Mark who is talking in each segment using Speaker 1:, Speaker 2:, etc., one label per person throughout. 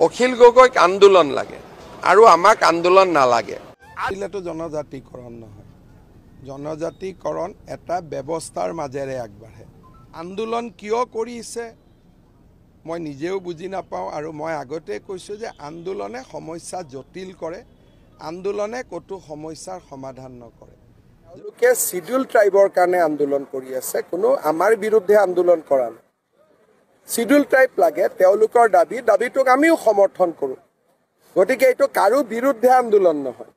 Speaker 1: অখিল গগৈক আন্দোলন লাগে আৰু আমাক আন্দোলন নালাগে।
Speaker 2: দিলেতো জনজাতিকৰণ নহয়, জনজাতিকৰণ এটা ব্যৱস্থাৰ মাজেৰে আগবাঢ়ে। আন্দোলন কিয় কৰিছে মই নিজেও বুজি নাপাওঁ। আৰু মই আগতে কৈছোঁ যে আন্দোলনে সমস্যা জটিল কৰে, আন্দোলনে ক'তো সমস্যাৰ সমাধান নকৰে। তেওঁলোকে চিডিউল ট্ৰাইবৰ কাৰণে আন্দোলন কৰি আছে, কোনো আমাৰ বিৰুদ্ধে আন্দোলন কৰা নাই। চিডিউল ট্ৰাইব লাগে, তেওঁলোকৰ দাবী, দাবীটোক আমিও সমৰ্থন কৰোঁ। গতিকে এইটো কাৰো বিৰুদ্ধে আন্দোলন নহয়।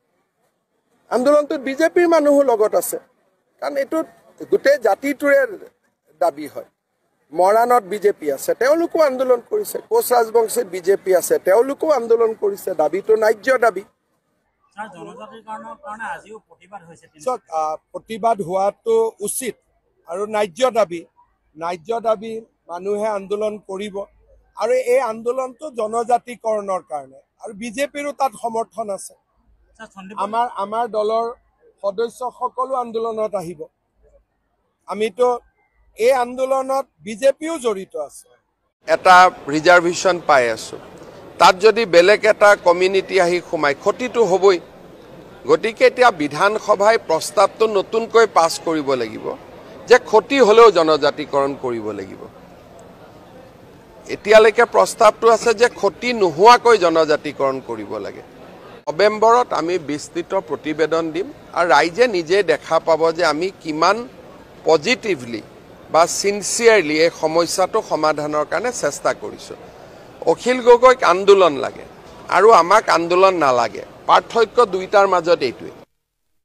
Speaker 2: আন্দোলনটোত বিজেপিৰ মানুহো লগত আছে, কাৰণ এইটোত গোটেই জাতিটোৰে দাবী হয়। মৰাণত বিজেপি আছে, তেওঁলোকো আন্দোলন কৰিছে। কোচ ৰাজবংশীত বিজেপি আছে, তেওঁলোকো আন্দোলন কৰিছে। দাবীটো ন্যায্য দাবী। চাওক, প্ৰতিবাদ হোৱাটো উচিত আৰু ন্যায্য দাবী। ন্যায্য দাবী, মানুহে আন্দোলন কৰিব। আৰু এই আন্দোলনটো জনজাতিকৰণৰ কাৰণে, আৰু বিজেপিৰো তাত সমৰ্থন আছে। আমাৰ দলৰ সদস্যসকলো আন্দোলনত আহিব। আমিতো এই আন্দোলনত বিজেপিও জড়িত আছে।
Speaker 1: এটা ৰিজাৰ্ভেশ্যন পাই আছোঁ, তাত যদি বেলেগ এটা কমিউনিটি আহি সোমায় ক্ষতিটো হ'বই। গতিকে এতিয়া বিধানসভাই প্ৰস্তাৱটো নতুনকৈ পাছ কৰিব লাগিব যে ক্ষতি হ'লেও জনজাতিকৰণ কৰিব লাগিব। এতিয়ালৈকে প্ৰস্তাৱটো আছে যে ক্ষতি নোহোৱাকৈ জনজাতিকৰণ কৰিব লাগে। নৱেম্বৰত আমি বিস্তৃত প্ৰতিবেদন দিম আৰু ৰাইজে নিজে দেখা পাব যে আমি কিমান পজিটিভলি বা চিনচিয়াৰলি এই সমস্যাটো সমাধানৰ কাৰণে চেষ্টা কৰিছোঁ। অখিল গগৈক আন্দোলন লাগে আৰু আমাক আন্দোলন নালাগে। পাৰ্থক্য দুইটাৰ মাজত এইটোৱে।